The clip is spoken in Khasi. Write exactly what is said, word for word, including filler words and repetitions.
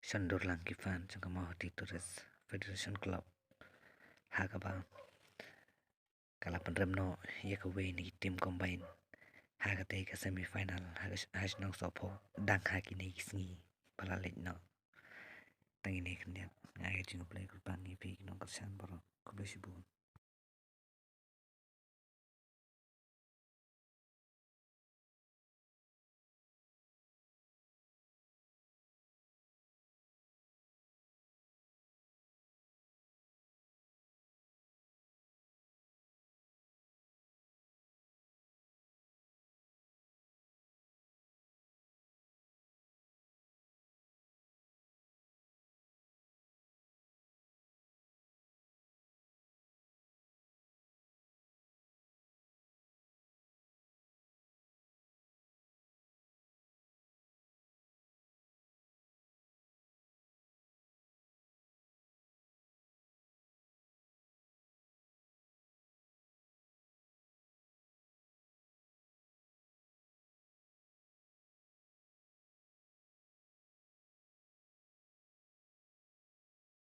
shon dur lang ki fan jong ka Mawhati Tourist Federation Club, ha kaba ka la pynrem noh ïa kawei na ki team combine ha katei ka semi final ha ka sh-, ha shnong Sohphoh dang ha kine ki sngi ba la leit noh. Tang ine khyndiat, nga ai ka jingkhublei kyrpang ïa phi ki nongkyrshan baroh. Khublei shibun.